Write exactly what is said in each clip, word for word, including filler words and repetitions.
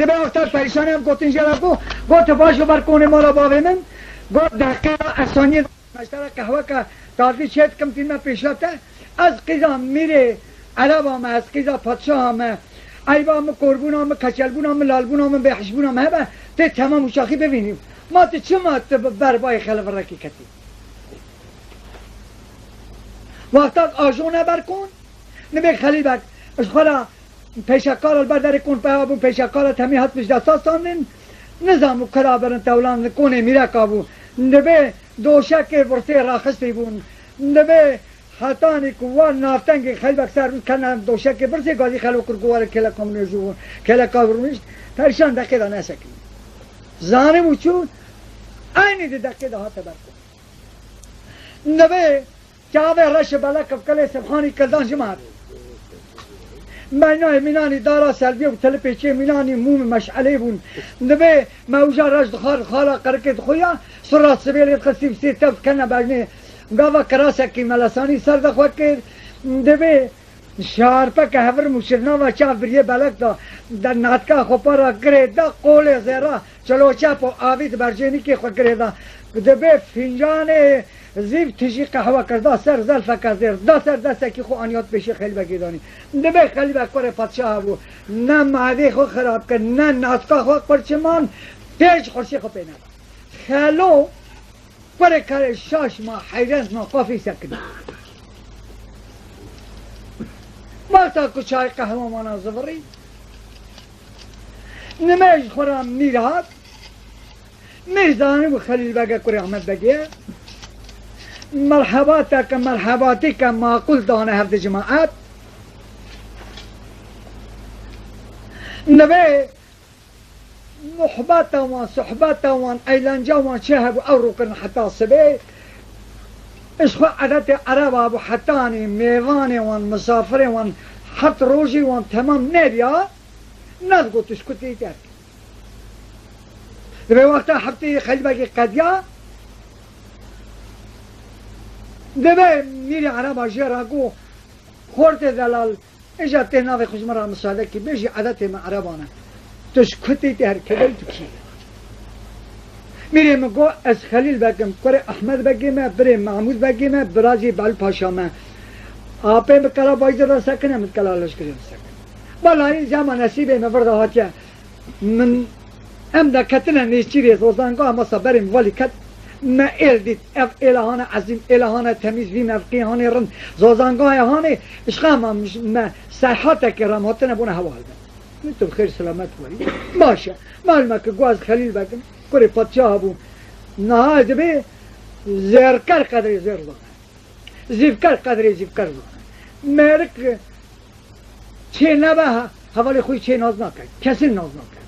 Dibê wexta perîşanê em gotin jê re got, got, "Tu baş û ber konê mala bavê min." Got, "Deqê de esoniyê meştera qehweka tazî çê dikim tîne pêşa te. Ez qîza mîrê ereba me, ez qîza padşaha me. Eyba min, korbûna min, keçelbûna min, lalbûna min, bêhişbûna min hebe, tê temam û şaxî bivînî. Ma tu çima tu bi ber bayê xelevirekî ketî?" Wexta ajo ne ber kon, nibê Xelîl Beg, ji xwe re pêşekara li ber derê kon peya bûn, pêşekara temî hat pişt desta standin, nizam û kira birin tewlan li konê mîreka bû. Nibê doşekê virsê raxistî bûn. Nibê hetanî ku wan navtengê Xelîl Beg ser bûn kena doşekê virsê gazî xelo kir ku were kêleka min ê ji wan, kêleka rûnişt, perîşan deqê de nesekî. Zanî û çû, eynî di deqê de hate ber kon. Nibê çavê reşê belek kevkelê Sibhanî kildan ji me hat. Meynayê mînanî dara selviyê û tilipê çê mînanî mûm meşelê bûn. Dibê me uca reş dixwar xala qirikê dixuya, sura sibê lê dixistî bi sê tev kene bejnê. Gava kirasekî melesanî ser de xwe kir. Dibê şarpeke hevir mûşir nava çav biriyê belek da, de natka xwe para girê da qolê zêra. Çilo çepo avî di bercênîkê xwe girê da. Dibê fincanê zîv tijî qehwe kir, da ser zelfeke zêr, da ser destekî xwe aniyat pêşê Xelîbegê danî. Dibê Xelîbeg kurê padşaha bû. Ne madê xwe xirab kir, ne naska xwe qurçiman, tê ji xurşê xwe pê neda. Xelo kurê kerê şaş ma, heyran ma, qafî sekinî. Wexta ku çay qehwe mana zivirî, nimêj xwe ra mîr hat, Mêzanî û Xelîl Bege kurê Ehmed Begê ye. Merhebate ke merhebatî ke maqûl dane hev di cemaet. Nivê muhbeta wan, sohbeta wan, eğlence wan çi hebû ew rû kirin heta sibê. Ji xwe edetê Ereba bû hetanî mêvanê wan, misafirê wan, heft rojî wan temam nebiya, nedigot tu ji ku tê derkî. Dibê wexta heftê Xelîbegê qediya, dibê mîrê Ereba jê re got, "Xortê delal, îja tê navê xwe ji min re misade kî, bêjî edetê me Ereban e. Tu ji ku tê, tê her keveyî tu kî?" Mîrê min got, "Ez Xelîl Beg im, kurê Ehmed Begê me, birê Mehmûd Begê me, birazî Belû Paşa me. Apê min kela Bayzê de sekine, min kela Leşkerê de sekine. Balayî zema nesîbê me vir de hatiye." Min, em de ketine nêçîrê Zozanga, masa berê min valî ket, me êl dît, ev êla hane ezîm, êla hane temîz, vî mevqî hane rind, Zozanga ye hane, ji xema me serhatekê re me hatine bûne hewa helbe. Min tu bi xêr selamet werî. Baş e. Malum e ku ez Xelîl Beg im, kurê padşaha bû. Niha dibê zêrker qedrê zêr zane. Zîvker qedrê zîvker zane. Mêrik çê nebe, he-, hevalê xwe çê naz nake. Kesin naz nake.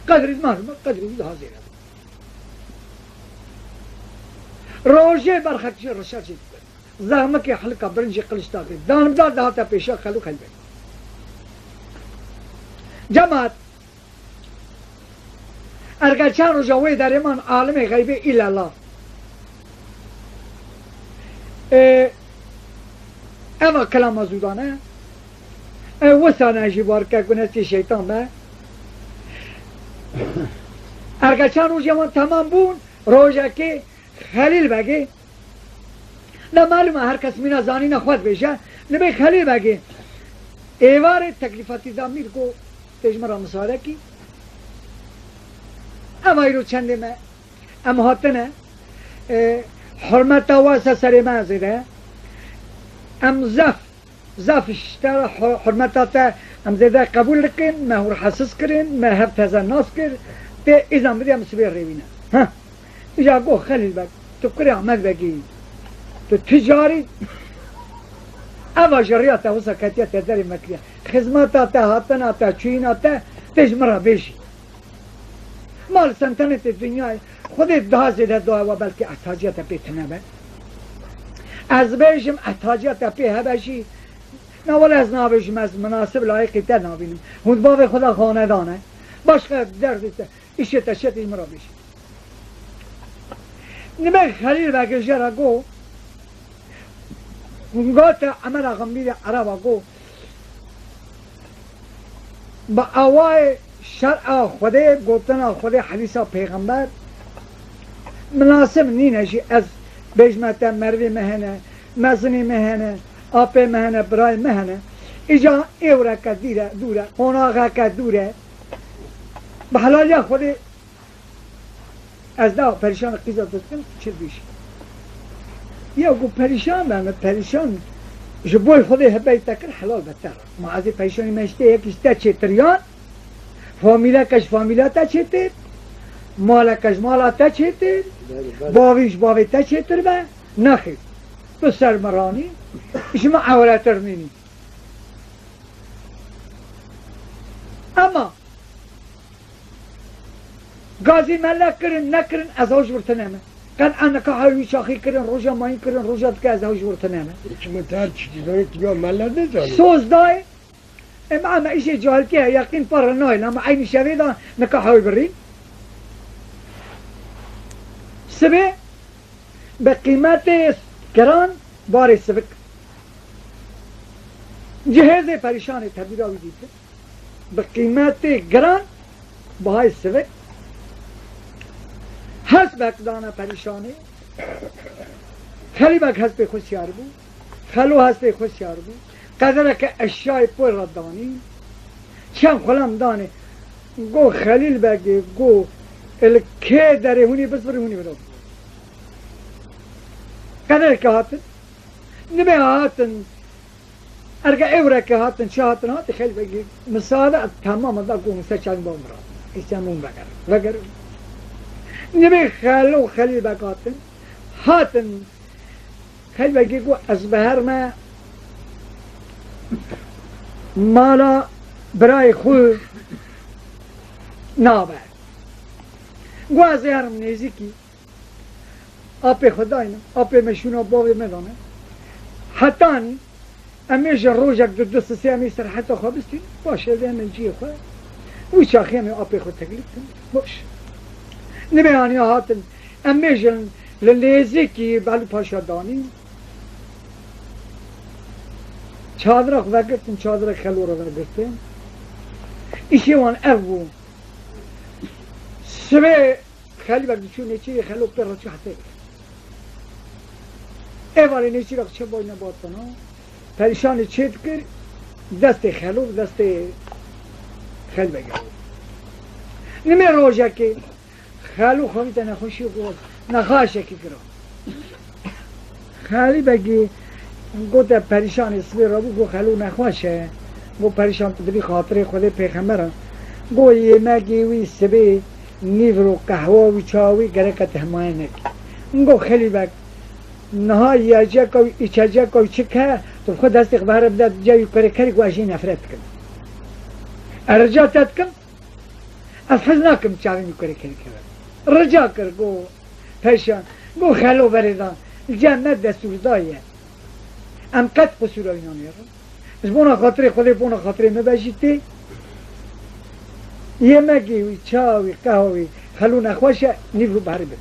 Qedrî, malum e, qedrî wî daha zêde. Rojê berxek jê reşa jê dibir. Zexmikê hilika birincî qiliç dagirî. Danimdar dihate pêşa Xelû Xelbek. Cemaat, Erge çend roja wê derê man alimê xeybê îlela. Ê, eva kelama zûdane. Ê, wisa ne jî barke gunestî şeytan be. Erge çend rojê wan temam bûn, rojekê Xelîl Begê Ne malum e, her kes mîna zanîna xwe dibêje. Nibê Xelîl Begê êvarê teklîfa tîza mîr got, tê ji min re misade kî. Ev ayro çendê me. Em hatine, e, hurmeta we ser serê me zêde. Em zef, zef ji te re hu-, hurmeta te em zêde qebûl dikin, me hûr hesiz kirin, me hev teze nas kir, tê îzan bidî em sibê rêwîne. Heh. Îja got, Xelîl Beg, tu kurê Ehmed Begî yî. Tu tu carî eva ji riya te wisa ketiye te derê me kiriye. Xizmeta te, hatina te, çûyîna te, tê ji min re bêjî. Ma li sentenê tê dinyayê, Xwedê daha zêde dua we belkî ehtiyaciya te pê tune be. Ez bêjim ehtiyaciya te pê hebe jî, na wele ez nabêjim, ez minasib layiqî te nabînim. Hûn bavê xwe de xanedane. Başqa derdê te. Îşê te şetî min re bêjî. Nime Xelîl Begê jê re got, gote Emera Ximbîrê Ereba got, bi awayê Şer'a Xwedê, gotina Xwedê, hedîsa pêxember minasib nîne jî ez bêjme te merivê me hene, mezinê me hene, apê me hene, birayê me hene. Îca êwreke dîre, dûr e, qonaxeke dûr e. Bi helaliya Xwedê ez daha perîşan qîza dikim, çi bîş. Ya ku perîşan be, me perîşan ji bo Xwedê hebey te kir, helal be te re. Ma ez ê perîşanî me ji te yekî ji te çêtir yan, famîleke ji famîla te çêtir, maleke ji mala te çêtir, Belê, belê. Bavî ji bavê te çêtir be, nexêr. Tu ser me ranî, ji me ewretir nînî. Ema gazî me le kirin, nekirin, ez hewş vir tine me. Qen'a nikaha wî çaxî kirin, roja mayîn kirin, roja dike ez hewş vir tine me. Çima te her tiştî zanî, tu ya me le nizanî? Soz dayê, em, em, îşê cahiltî ye, yeqîn parre nayê, lama eynî şevê de nikaha wî birî. Sibê bi qîmetê giran barê sivik. Cihêzê perîşanê tebîra wî dîtin. Bi qîmetê giran, bihayê sivik. Hespek dane perîşanê. Xelîbek hespê xwe siyar bû. Xelo hespê xwe siyar bû. Qedereke eşyayê pir re danî. Çend xulam danê. Go Xelîl Begê, go, li kê derê hûnî bisvirî, hûnî biro. Qedereke hatin. Nibê hatin. Erge ewreke hatin, çi hatin, hatin, Xelîl Begî misade, tamam da, got, "Min ser çavên bavê min re. Îstem hûn vegerin, vegerin." Nibê Xelo û Xelîl Beg hatin. Hatin, Xelîl Begî got, "Ez bi her me mala birayê xwe nabe." Got, "Ez ê herim nêzîkî." Apê xwe dayne, apê me şûna bavê me dane. Hetan em ê ji rojek du, du sisê em ê serheta xwe bistîn, paşê de em ê cihê xwe. Wî çaxê em ê apê xwe teklîf kin. Baş. Nibê aniya hatin, em ê ji li nêzîkî Belû Paşa danîn. Çadira xwe vegirtin, çadira Xelo re vegirtin. Îşê wan ev bû. Sibê Xelî Beg diçû nêçîrê, Xelo pê re çû hete. Êvarê nêçîrek çi boyne batana, perîşanê çê dikir, destê Xelo, destê Xelî Begê. Nimê rojekê Xelo xwevîte nexweşî, got, nexaşekî giran. Xelî Begî gote perîşanê sibê re bû, got, "Xelo nexweş e." Got, "Perîşan, tu dibî xatirê Xwedê pêxember e." Got, "Yêmegê wî sibê, nîvro, qehwa wî, çawa wî gereke tu himaye nekî." Got, "Xelî Beg, niha yiyeceka wî, îçeceka wî çi ke, tu bi xwe destê xwe bi here bide cem wî kurê kerî, got, ez jê nefret dikim. Ez rica te dikim, ez hez nakim çavên wî kurê kerî keve." Rica kir, got, "Perîşan, got, Xelo berê da, li cem me destûr daye. Em qet qisûra wî nanêrin. Ji bona xatirê Xwedê, bona xatirê me be jî tê. Yêmegê wî, çawa wî, qehwa wî, Xelo nexweş e, nîvro biheri bide."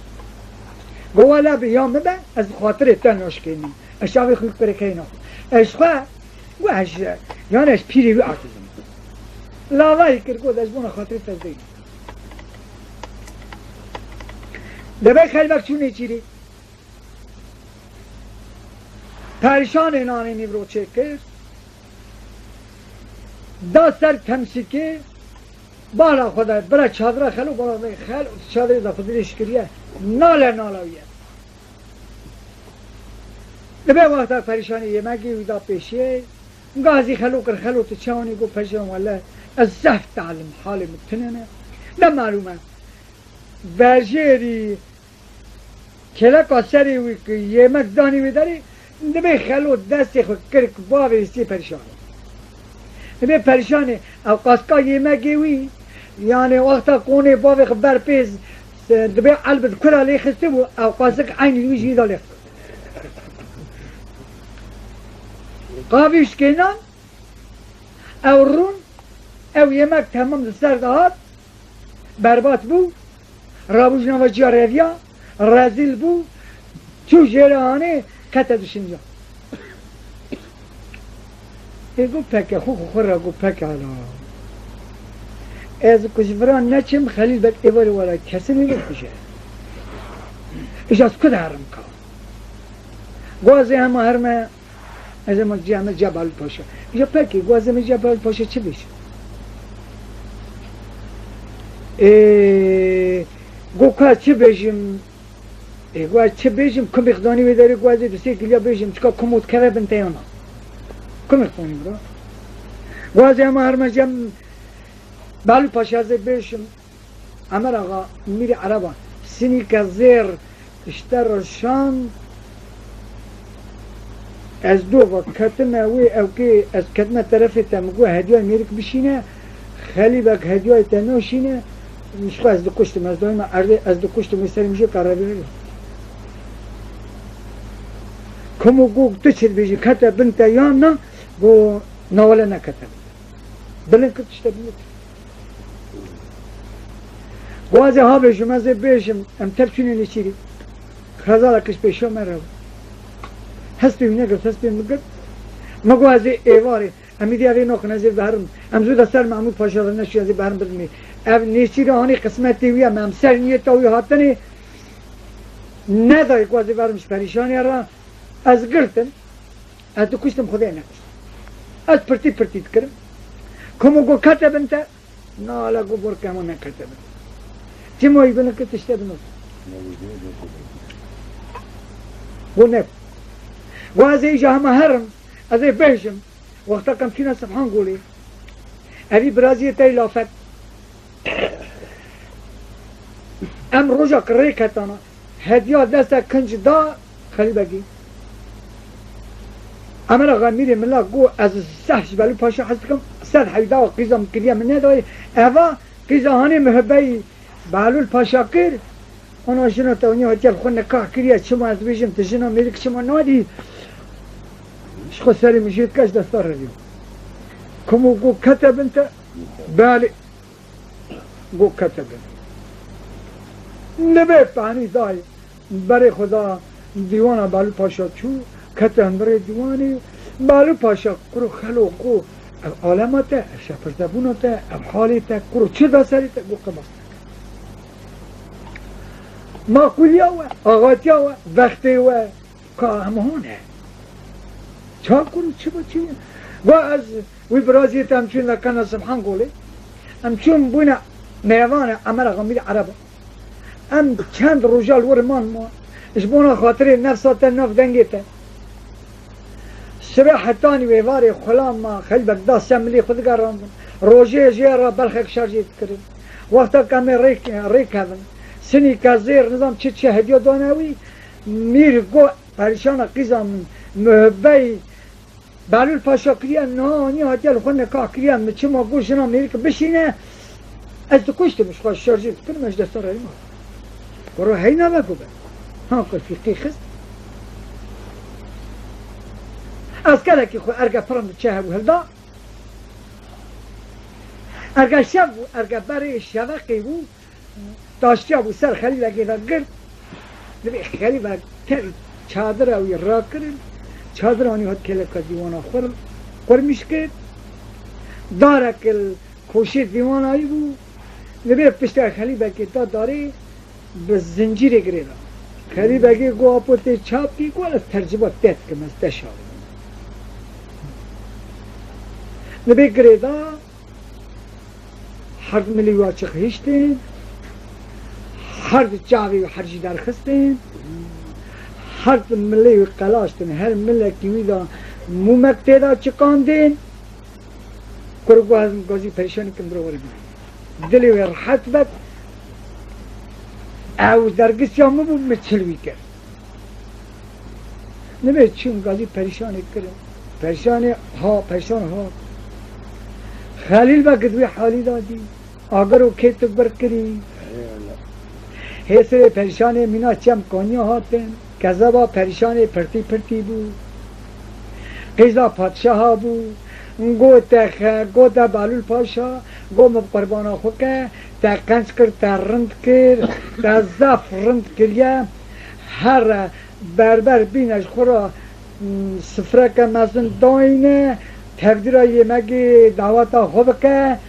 Got, "Wele bi ya min be, ez bi xatirê te naşkênim. Ez çavê xwe kurê kerî naxwim. Ez xwe, got, ez, yani ez pîrê wî azîz im." Lavayî kir, got, "Ez bona xatirê te zeynim." Dibê Xelî Beg çû nêçîrê. Perîşanê nanê nîvro çêkir. Da ser temsîkê, bala xwe da, bira çadira Xelo, bala vê Xelo, çadirê da xwe dirêj kiriye. Nale nala wî ye. Dibê wexta perîşanê yêmegê wî da pêşiyê. Gazî Xelo kir, "Xelo, tu çawanî?" Got, "Perîşan, wele ez zehf telim, halê min tune ne." Ne malûm e. Berjêrî kêleka serê wî ki yêmek danî wê derê, dibê Xelo destê xwe kir ki bavê sê perîşanê. Dibê perîşanê ew qaska yêmegê wî, yani wexta konê bavê xwe ber pê, dibê elbet kura lê xistibû, ew qasik eynî wî jî da lê xist. Qavî şikênan, ew rûn, ew yêmek temam li ser de hat, berbat bû, rabû ji nava ciya reviya, rezîl bû, çû jêra hanê, kete di şinca. Ê got peke, xwe xwe xwe re got peke hala. Ez ku ji vira neçim, Xelîl Beg êvarê were kesin wî bikuje. Îja ez ku de herim ka. Go ez ê hema herme, ez ê hema ciya me ciya Balû Paşa. Îja pekî, go ez ê me ciya Balû Paşa çi bêjim? Ê, go ka çi bêjim? Ê, go ez çi bêjim? Kumê xizanî wê derê go ez ê bi sê giliya bêjim, çika kumo dikeve bin te ya na. Kumê xizanî bira. Go ez ê hema herme cem Balû Paşa ez ê bêjim. Emer Axa, Mîrê Ereba, sinîke zêr ji te re şand, ez dova ketime wê ewkê, ez ketime terefê te, min got, hediyayê mêrik bişîne, Xelî Beg hediyayê te nişîne, ji xwe ez dikuştim, ez dayîme erdê, ez dikuştim, wê serê min jê qerebî. Kumo got, tu çi dibêjî, kete bin te yan na, got, na wele nekete bin. Bilind kir tişte bilind. Go ez ê ha bêjim, ez ê bêjim, em tev çûnê nêçîrî. Xezala kiş pêşiya me re. Hestê wî negirt, hestê min girt. Me got ez ê êvarê, em îdî ev ê nakin, ez ê biherim. Em zû de ser Mehmûd Paşa re neçû, ez ê biherim bidimê. Ev nêçîrî anî qismetê wî ye, me em ser niyeta wî hatinê nedayê ku ez ê biherim ji perîşanê re. Ez girtim. Ez dikuştim, Xwedê nekuşt. Ez pirtî pirtî dikirim. Kumo got kete bin te, na hele got borke hema nekete bin. Çima wî bin kir tişte bin. Got ne. Got ez ê îja hema herim, ez ê bêjim. Wexta kem çûne Sibhan Golê. Evî biraziyê te yê Lafet. Em roja qirrê ketana. Hediya deste kinc da Xelî Begî. Emer Axa Mîrê Mila got, ez zehf ji Belû Paşa hez dikim, sed heyda qîza min kiriye min nedayê. Eva qîza hanê muhibbeyî Belûl Paşa kir. Ana jina te oniya hatiye li xwe nikah kiriye, çima ez bêjim, tu jina mêrik çima nadî? Ji xwe serê min jê dike, ji desta revî. Kumo got kete bin te? Belê. Got kete bin. Nibê tanî dayê. Berê xwe da dîwana Balû Paşa çû, kete hundirê dîwanê. Balû Paşa kuro xelo xwe, ev alema te, ev şepirdebûna te, ev halê te, kuro çi da serê te, got qebas neke. Maqûliya we, axatiya we, vextê we, ka hema hone. Ça kuro çi ba çi? Got ez wî biraziyê te em çûn vekena Sibhan Golê. Em çûn bûne mêvanê Emer Axa Mîr Ereba. Em çend roja li wir man ma. Ji bona xatirê nefsa te nav dengê te. Sibê hetanî wê varê xulam ma Xelî Beg da se milê xwe digerandin. Rojê jê re belxek şerjê dikirin. Wexta ke em ê rê, rê kevin. Sinî ke zêr nizam çi çi hediya dane wî. Mîr got, perîşana qîza min, muhibbeyî Belûl Paşa kiriye, niha anî hatiye li xwe nikah kiriye, min çima got jina mêrik bişîne, ez dikuştim, ji xwe şerjê dikirim, ez ji desta revî ma. Kuro heyna be ku be. Ha, ku fîqî xist. Eskerekî xwe erge pirin diçe hebû hilda. Erge şev bû, erge berê şeveqê bû, Taştiya bû ser Xelî Begê ve girt. Divê Xelî Beg tev çadira wî rakirin. Çadira anî hat kêleka dîwana xwe qurmîş kir. Darek li koşê dîwana wî bû. Divê pişta Xelî Begê da darê bi zincîrê girê da. Xelî Begê got, "Apo tê çap kî?" Got, "Ez terciba te dikim, ez te şarim." Divê girê da. Herd milê wî açiq hiştin, herd çavê wî hercî derxistin, herd milê wî qelaştin, her milekî wî da mûmek tê da çiqandin. Kuro got, "Ez gazî perîşanî kim bira were bî." Dilê wê rehet bet. Ew dergisiya min bû, min çil wî kir. Nibê çûn gazî perîşanê kirin. Perîşanê ha, perîşan ha. Xelîl Beg di wê halî da dî. Agir û kê tu bir kirî. Hêsirê perîşanê mîna çem Konya hatin. Kezeba perîşanê pirtî pirtî bû. Qîza padşaha bû. Gote xe-, gote Balûl Paşa, got min bi qurbana xwe ke, te qenc kir, te rind kir, te zaf rind kiriye. Here berber bîne ji xwe re, mm, sifreke mezin dayne, tevdîra yêmegê daweta xwe bike,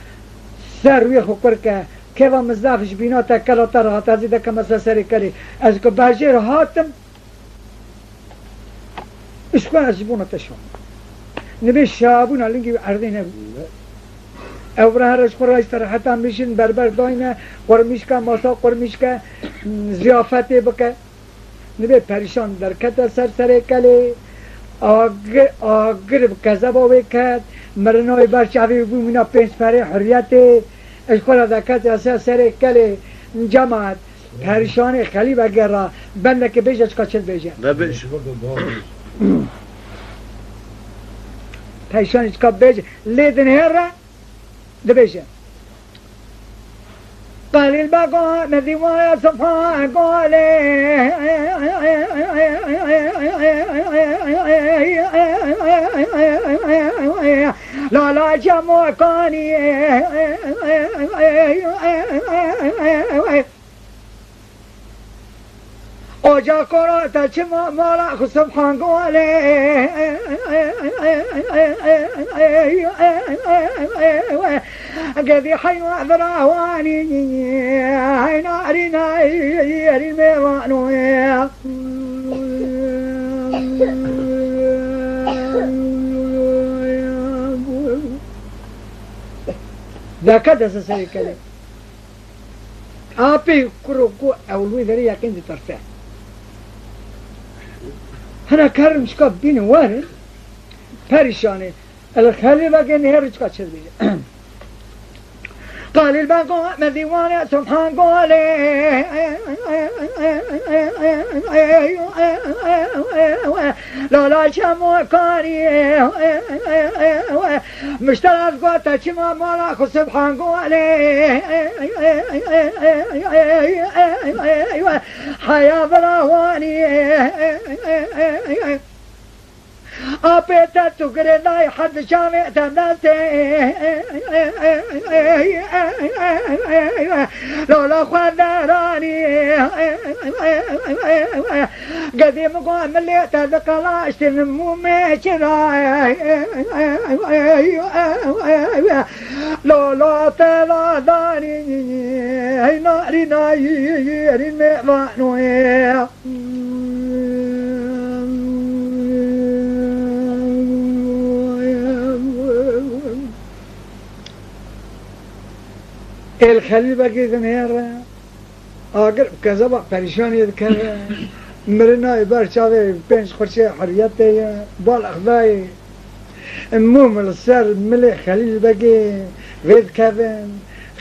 Ser rûyê xwe kur ke, keva min zaf ji bîna te, kela te re hat, ez ê dekeme ser serê kelê. Ez ku bejêr hatim, ji xwe ez ji bona te şam. Nibê şabûna lingî wî erdê nebû. Ew vira here ji xwe re ji sereheta mijin berber dayne, qurmîşke, masa qurmîşke, ziyafetê bike. Nibê perîşan derkete ser serê kelê, agir, agir bi kezeba wê ket, mirina wê ber çavê wî bû mîna pênc perê hurriyetê, ji xwe re dekete ser serê kelê, cemaet, perîşanê Xelî Begê re, bendekê bêje çika çi dibêje. Vebêj. Perîşanê çika bêje, lê dinêre, dibêje. Xelîl Bego, min dîwaya Sifa Golê. Lala Cemokanî. Oca kora te çima mala xwe Subhan Golê. Gedî heywa virawanî, hey narî narî mêvanoyê. Deke dese serê kelê. Apê kuro ku ew li wê derê yeqîn ditirse. Hina karin çika bînin werin, perîşanê. El Xelîl Begê nihêr çika çi dibêje. Xelîl Bego, min dîwanê Subhan Golê. Lala Şemokanî. Mişter ez gote çima mala xwe Subhan Golê. Heya virawanî. Apê te tu girêdayî herd çavê te destê. Lola xwe deranî. Gedê min got milê te diqelaştin mûmê çira. Lola te radanî. Hey narî nayî rî mêvanoyê. Êl Xelîl Begê dinêre, agir bi kezeba perîşanê dikeve, mirina ê ber çavê pênc xurçê hurriyetê ye, bal exdayê. Mûm li ser milê Xelîl Begê vê dikevin.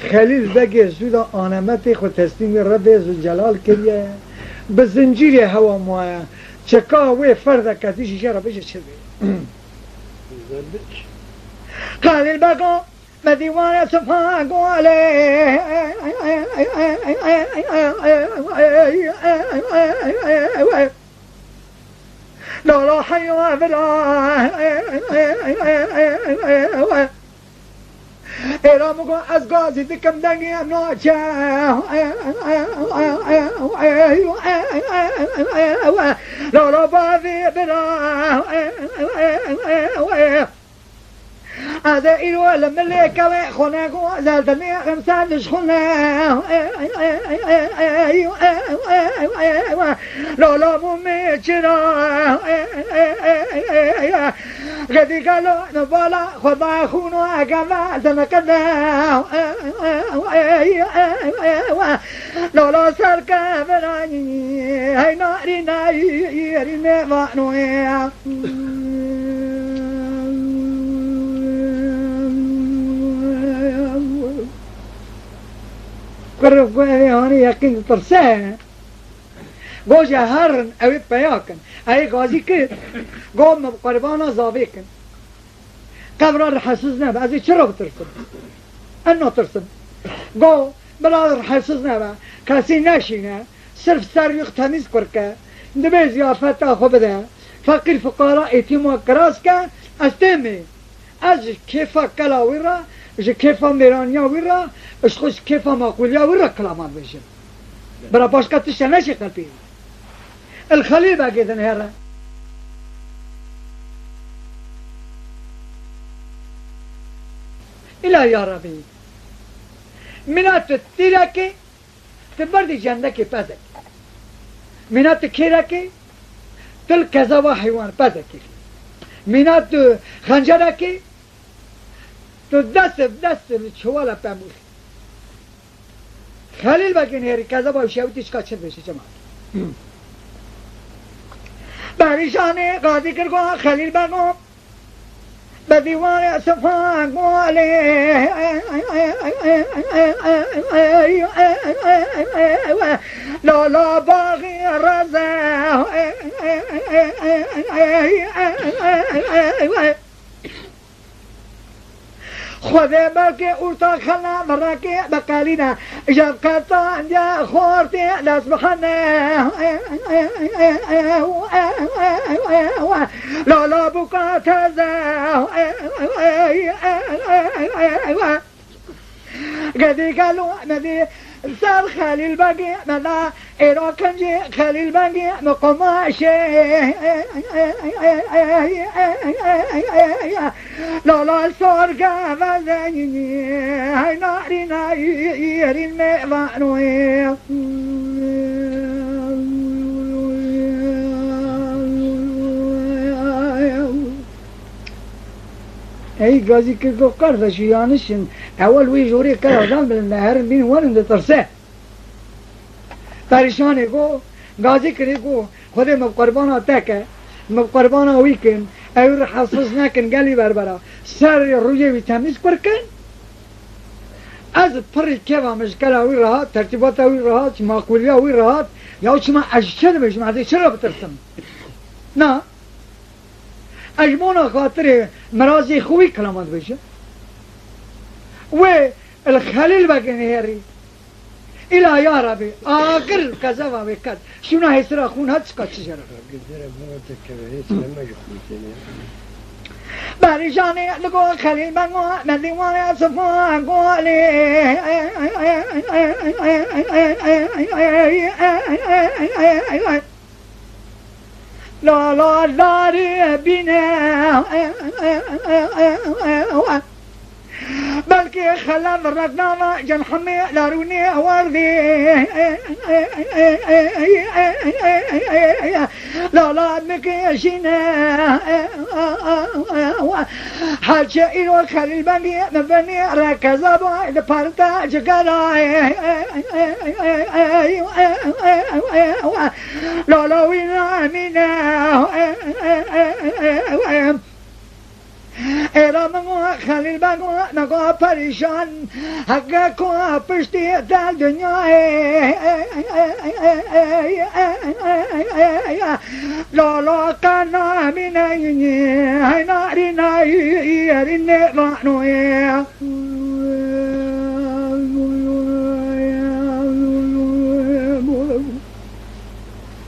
Xelîl Begê zû da anemetê xwe teslîmî Rebê Zûlcelal kiriye. Bi zincîrê hewa maye. Çeka wê ferdeke dî jî jê re bêje çi bê. Xelîl Bego, me dîwanê Sifa Golê. Lala heya vira. Êra min got ez gazî dikim dengê em naçe. Lala bavê bira. Ez ê îro li milê kewê xwe negozel dinê xemsen dişxule. Lola mûmê çira. Gedî gelo li bala xwe daxûno egeve dinikide. Lola serkevin hey narî nayî rî mêvanoye. Kurê ku ev ê hanê yeqîn ditirse, go ji herin ew ê peya kin. Ew ê gazî kir, go min bi qurbana zavê kin. Qebra rihesiz nebe, ez ê çi re bitirsim? Ez natirsim. Go, bila rihesiz nebe, kesî neşîne, sirf ser wî temîz kurke, dibê ziyafeta xwe bide, feqîr fuqara êtîma kiras ke, ez têmê. Ez ji kêfa kela wî re, ji kêfa mêraniya wî re, ji xwe ji kêfa maqûliya wî re kilama dibêjim. Bira başka tişte neşê qelpî. El Xelîl Begê dinêre. Îla ya Rebî. Mîna tu tîrekê, tu berdî cendekê pezekê. Mîna tu kêrekê, tu li kezava heywan pezekê. Mîna tu xencerekê, tu dest bi dest li çiwala pemûrê. Xelîl Begê Nêrî kezava şewitî çika çi dibêje cemaat? Berîşanê qazî kir got Xelîl Bego, bi dîwarê sifa golê. Lala baxî reze. Xwedê belkê orta xela mirekê bi qelîne, ji qetandiya xortê dest bihene. Lala bûka teze. Gedî gelo nedî ser Xelîl Begî meda. Êro kincî Xelîl Begî mi qumaşê. Lala sor geve zengînî, hey narîna yêrîn mêvanoyê. Ey gazî kir got, kardeşî yanlış in. Ewel wî jorê kera jan bilin, neherin bîn werin ditirse. Perîşanê got, gazî kirî got, Xwedê min bi qurbana te ke, min bi qurbana wî kin, ew rihesiz nekin gelî berbera. Serê rûyê wî temîz kur kin. Ez pirî keva min ji kela wî re hat, tertîbata wî re hat, ji maqûliya wî re hat, ya çima ez ji çi dibêjim, ez ê çi re bitirsim? Na. Ez ji bona xatirê mirazê xwe wî kilama dibêjim. Wê li Xelîl Begê Nêrî. Îla ya Rebî, agir kezeva wê ket. Şûna hêsira xûn hat çika çi jere. Berîjanê li go Xelîl Bego, me dîwarê sifa golê. Lala darê bîne. Belkî xelef reknava cen hemê larûnê werdî. Lala nikişîne. Heçe îro Xelîl Begî min benî rekeza bay di parta cigera. Lala wî namîne. Êra min got Xelîl Beg got, me got perîşan, heke ku piştî te dinyayê. Lala qe namîne, hey narîne, yerî nêvanoyê.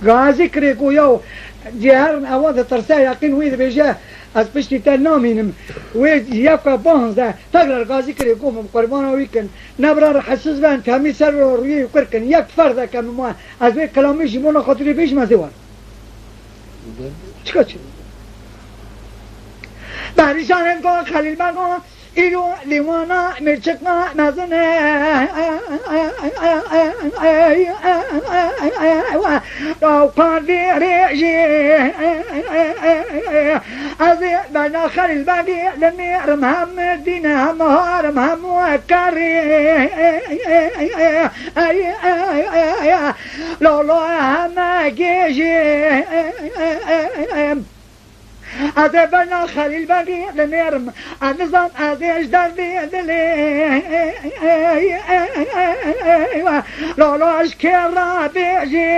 Gazî kirê ku yew cêherin ewa ditirse, yaqîn wî dibêje, ez piştî te namînim. Wê yeka panzdeh tekrar gazî kirê ku min qurbana wî kin. Ne bira rihesiz ben, temî ser rûyê wî kur kin. Yek ferdeke min ma, ez wê kilamê ji bona xatirê bêjim, ez ê war. Çika çi? Berîşanên ku Xelîl Beg got, Îro lîwana mirçika mezin e. Ew qandî rêjî. Ez ê bena Xelîl Begî dinêrim hem dîn hem harim hem wekarî. Lolo heme gêjî. Ez ê bena Xelîl Begî dinêrim, ez nizam ez ê ji derdê dilê. Lolo ji kê re bêjî,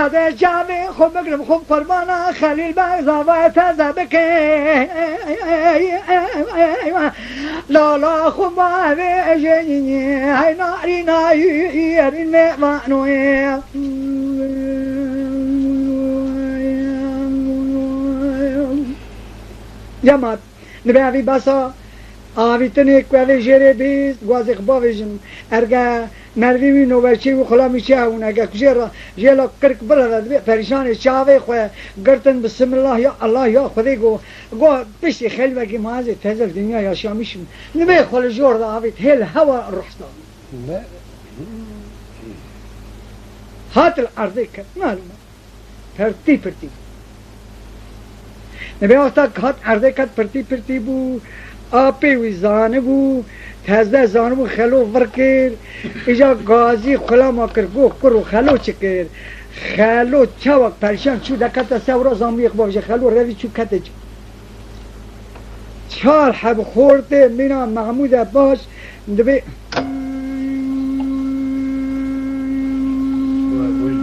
ez ê çavê xwe bigrim, xwe qurbana Xelîl Beg zava teze bike. Lolo xwe ma bêjî, hey narîna yî, yerî nêvanoyê. Cemaat, nibê evî basa, Avîtinê ku ev ê jêrê bîst, gwazê xwe bavêjin. Erge merivî wî noverçî wî xulamî çi hewne, ge ku jê re, jê la kirk bireve, dibê perîşanê çavê xwe girtin, bismillah ya Allah ya Xwedê go, go piştî xelvekî mazê tezel dinya yaşamişim. Dibê xwe li jor de avît, hêl hewa ruhsta. Me- Hat li erdê ket, malum e. Pirtî pirtî. Dibê wexta hat erdê ket pirtî pirtî bû, apê wî zanibû, tezde zanibû xelo vir kir, îja gazî xulama kir, got, kuro xelo çi kir? Xelo çawek perşan çû dekete sewra zamiyê xwe bavêje, xelo revî çû kete çi? Çar heb xortê mîna Mehmûde baş dibê